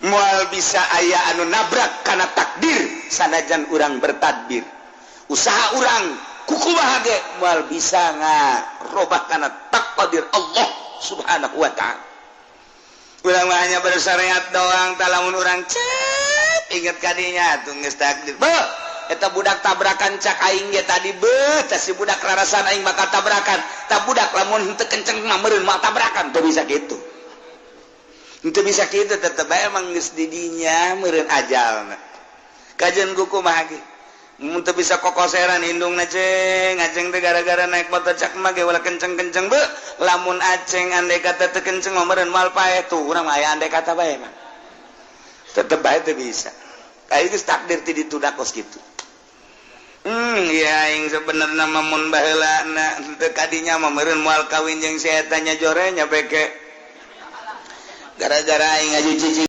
Moal bisa aya anu nabrak karena takdir, sanajan urang bertadbir, usaha urang kukumaha ge moal bisa ngarobah karena takdir Allah Subhanahu wa Ta'ala. Urang mah hanya bersyariat doang. Tah, lamun urang cep inget kadinya tuh, geus takdir. Be, eta budak tabrakan, cak aing ge tadi, be, tah si budak rarasan aing bakal tabrakan. Tah budak lamun henteu kenceng mah meureun moal tabrakan. Teu bisa kitu, henteu bisa kitu. Tetep bae emang geus di dinya meureun ajalna. Kajian kumaha ge mun teu bisa kokoseran indungna, ceng aceng teh gara-gara naik motor, cak mah ge ulah kenceng-kenceng. Be, lamun aceng andai kata teu kenceng mah meureun moal paeh. Tuh, urang mah aya andai kata bae mah tetep bae teu bisa. Kayak geus takdir ti ditu kos kitu. Ya, aing sebenarnya mah mun baheula na teu kadinya mah meureun moal kawin jeung si eta nya, jorenya peke gara-gara aing ngaju cicing.